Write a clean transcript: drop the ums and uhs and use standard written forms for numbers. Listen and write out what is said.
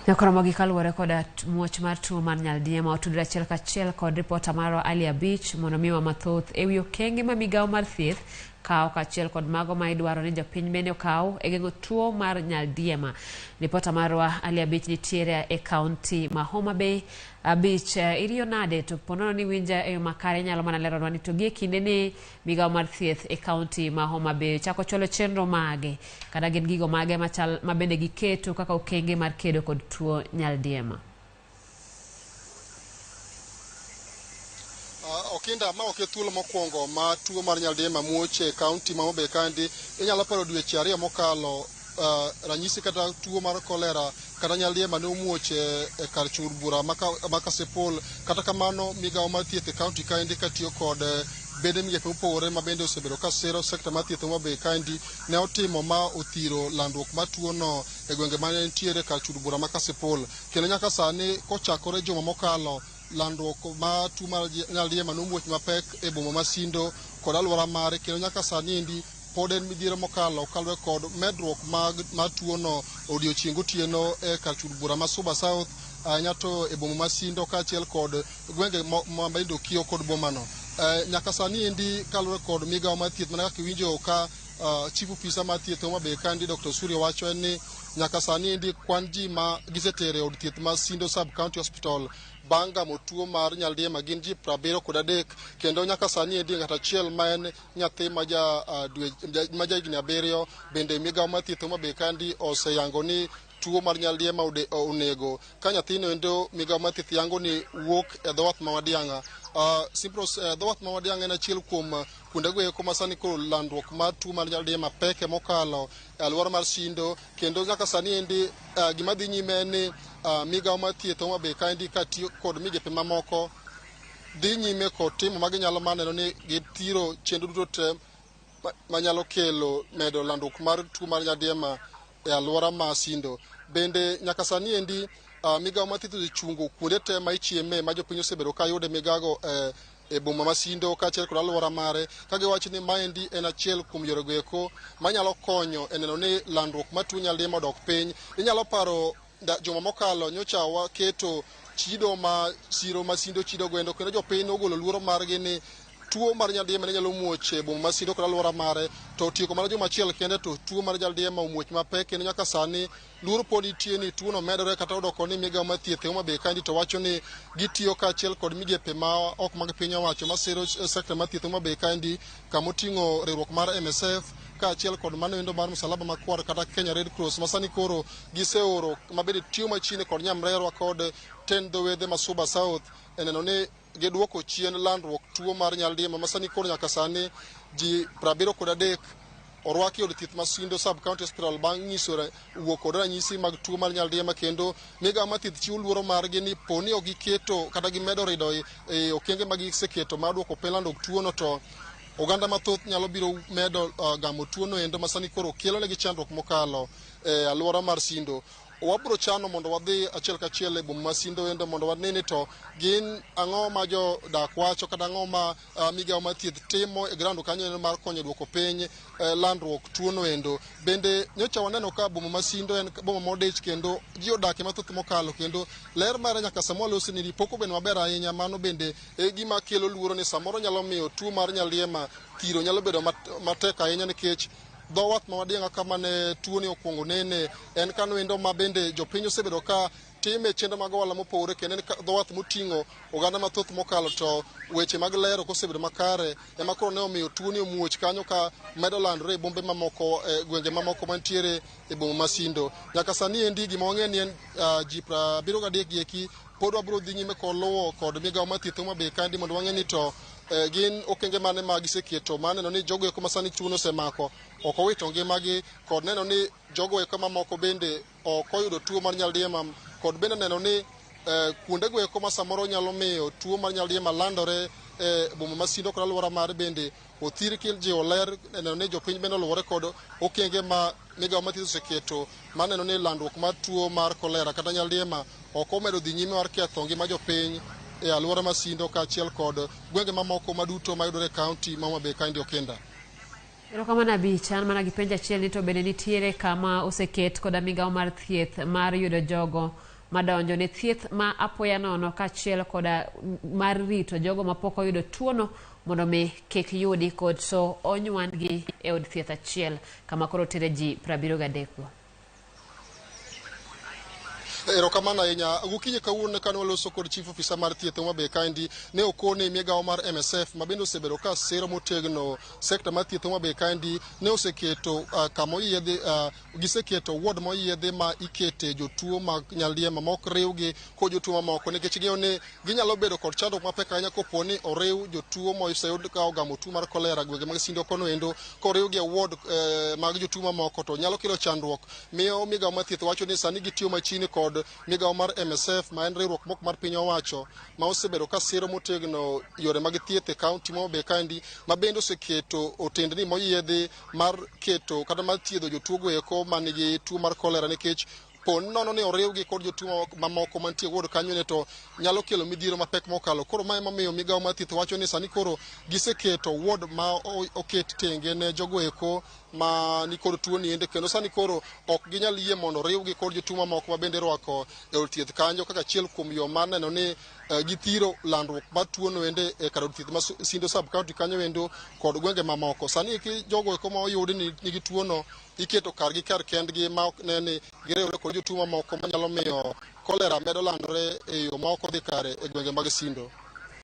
Nyakoromogi kaluwore koda muoch mar tuo mar nyaldiema otudore achiel kachiel kod ripota marwa Ali Abich mondo miwa mathoth ewi okenge ma migawo mar thieth kawo kaachiel kod mago ma idwaro ni jopiny bende okaw e geng'o tuo mar nyaldiema. Ripota marwa Ali Abich nitiere e kaunti ma Homa Bay. Abich, iriyo nade to ponono ni winja e yo makare inyalo mana leronwa ni to gie kinde ni migawo mar thieth e kaunti ma Homa Bay ochako chwalo chenro mage kata gin gigo mage machal ma bende giketo kaka okenge mar kedo kod tuo nyaldiema. Okinda ma ok e thuolo mokwongo ma tuo mar nyaldiema muoch e kaunti ma Homa Bay kaendi. Inyalo paro dweche 2 mokalo ranyisi kata tuo mar kolera kata nyaldiema ne omuoch e kar chur bura ma Kasipul. Kata kamano migawo mar thieth e kaunti kaendi katiyo kod bede migepe mopogore ma bende osebedo ka siro sekta mar thieth Homa Bay kaendi ne otimo ma othiro landruok mar tuono e gwenge mane nitiere kar chur bura ma Kasipul. Kendo nyaka sani kochakore juma mokalo landruok mar tuo mar nyaldiema nomuoch mapek e boma ma Sindo kod alwora mare, kendo nyaka sani endi pod en midhiero mokalo kaluwore kod medruok mar tuono odiochieng' gotieno e kar chur bura ma Suba South ahinya to e boma ma Sindo kaachiel kod gwenge ma bende okiyo kod bomano. Nyaka sani endi kaluwore kod migawo mar thieth mana kaka iwinjo ka Chief Officer mar thieth Homa Bay kaendi Dr. Suria wacho en ni nyaka sani endi kwan ji ma gisetere e od thieth ma Sindo Sub County Hospital bang' gamo tuo mar nyaldiema gin ji 73, kendo nyaka sani endi ng'at achiel ma en nyathi ma ja higni 7 bende migawo mar thieth Homa Bay kaendi oseyango ni tuo mar nyaldiema onego ka nyathino endo migawo mar thieth yango ni wuok e dho wath ma Wadiang'a. Simpros, dho wath ma Wadiang'a en achiel kuom kuondego eko ma sani koro landruok mar tuo mar nyaldiema peke mokalo e alwora mar Sindo, kendo nyaka sani endi gima dhi nyime en ni migawo mar thieth Homa Bay kaendi katiyo kod migepe mamoko dhi nyime kod timo maginyalo mar neno ni githiro chenro duto te manyalo kelo medo landruok mar tuo mar nyaldiema e alwora ma Sindo. Bende nyaka sani endi migawo mar thieth osechungo kuonde te ma ichieme ma jopiny osebedo ka yude migago e boma ma Sindo kaachiel kod alwora mare, ka giwacho ni maendi en achiel kuom yorego eko manyalo konyo e neno ni landruok mar tuo nyaldiema odok piny. Inyalo paro juma mokalo nyocha waketo chido ma siro ma Sindo chido gwendo, kendo jopiny nogolo luoro margi ni tuo mar nyaldiema ne nyalo muoch e boma ma Sindo kod alwora mare, to otieko mana juma achiel kende to tuo mar nyaldiema omuoch mapek, kendo nyaka sani luoro pod nitie ni tuono medore kata odoko ni migawo mar thieth e Homa Bay kaendi to wacho ni gitiyo kaachiel kod migepe ma ok mag piny owacho masiro sekta mar thieth Homa Bay kaendi, kamoting'o riwruok mar MSF kaachiel kod mano endo mar Msalaba Makwar kata Kenya Red Cross ma sani koro giseoro mabende tiyo machiegni kod nyamrerwa kod tend dho wedhe ma Suba South e neno ni gidwoko chien landruok tuo mar nyaldiema ma sani koro nyaka sani ji 73 orwaki e od thieth ma Sindo Sub County Hospital bang' nyiso wuok kod ranyisi mag tuo mar nyaldiema, kendo migawo mar thieth chiwo luoro margi ni poni ok giketo kata gimedo rido e okenge ma giseketo mar duoko piny landruok tuono to oganda mathoth nyalo biro medo gamo tuono endo ma sani koro kelo negi chandruok mokalo e alwora mar Sindo. Wabro chano mondo wadhi achiel kachiel e boma ma Sindo endo mondo wane ni to gin ang'o ma jodak wacho kata ang'o ma migawo mar thieth timo e ground kanyo endo mar konyo duoko piny landruok tuono endo. Bende nyocha waneno ka boma ma Sindo en boma modich kendo ji odakie mathoth mokalo, kendo ler mare nyaka sama walose ni pok obedo maber ahinya. Mano bende e gima kelo luoro ni samoro nyalo miyo tuo mar nyaldiema thiro nyalo bedo matek ahinya, nikech dho wath ma Wadiang'a kama ne tuoni okwongo nene en kano endo ma bende jopiny osebedo ka time chenro mag ohala mopogore, kendo en dho wath moting'o oganda mathoth mokalo, to weche mag ler ok osebedo makare ema koro ne omiyo tuoni omuoch kanyo ka medo landore e bombe mamoko, e gwenge mamoko mantiere e boma ma Sindo. Nyaka sani endi gima wang'eyo ni en ji 73 gi eki pod wabiro dhi nyime kod luwo kod migawo mar thieth Homa Bay kaendi mondo wang'e ni to gin okenge mane ma giseketo mar neno ni jogo eko ma sani tuono osemako ok owito ngimagi, kod neno ni jogo eko mamoko bende ok oyudo tuo mar nyaldiema, kod bende neno ni kuondego eko ma samoro nyalo miyo tuo mar nyaldiema landore e boma ma Sindo kod alwora mare bende othir kijiwo ler neno ni jopiny bende oluwore kod okenge ma migawo mar thieth oseketo mar neno ni landruok mar tuo mar kolera kata nyaldiema ok omedo dhi nyime mar ketho ngima jopiny e alwora ma Sindo kaachiel kod gwenge mamoko maduto mayudore e kaunti ma Homa Bay kaendi. Okinda. Erokamano Abich, an mana gi penjo achiel ni to bende nitiere kama oseket koda migawo mar thieth mar yudo jogo madonjo ne thieth ma apoya nono kaachiel koda mar rito jogo mapok oyudo tuono mondo mi kik yudi kod so onywandgi e od thieth achiel kama koro tere ji 73 go. Erokamano ahinya. Gokinyi kawuono kane waloso kod chief officer mar thieth Homa Bay kaendi, ne okone migawo mar MSF ma bende osebedo ka siro motegno sekta mar thieth Homa Bay kaendi ne oseketo kama oyiedhi, giseketo ward moyiedhi ma ikete jotuo mag nyaldiema ma ok riwgi kod jotuo mamoko, nikech ging'eyo ni ginyalo bedo kod chandruok mapek ahinya kopo ni oriw jotuo moseyud ka ogamo tuo mar kolera gwenge mag Sindo kono endo koriwgi e ward mag jotuo mamoko to nyalo kelo chandruok. Miyo migawo mar thieth wacho ni sani gitiyo machiegni kod migawo mar MSF ma en riwruok mok mar piny owacho ma osebedo ka siro motegno yore mag thieth e kaunti ma Homa Bay kaendi, ma bende oseketo otendni moyiedhi mar keto kata mar thiedho jotuo go eko manigi tuo mar kolera, nikech po nono ni oriwgi kod jotuo mamoko mantie e ward kanyo ne to nyalo kelo midhiero mapek mokalo. Koro mae emomiyo migawo mar thieth wacho ni sani koro giseketo ward ma oket tenge ne jogo eko ma nikod tuo ni ende, kendo sani koro ok ginyal yie mondo oriwgi kod jotuo mamoko ma bende irwako e od thieth kanyo kaka achiel kuom yo mar neno ni githiro landruok mar tuo no ende e kar od thieth ma Sindo sub county kanyo endo kod gwenge mamoko. Sani iki jogo eko ma oyudi ni nigi tuo no iketo kargi kar kendgi ma ok ne ni giriwre kod jotuo mamoko manyalo miyo kolera medo landore e yo ma ok odhi kare e gwenge mag Sindo.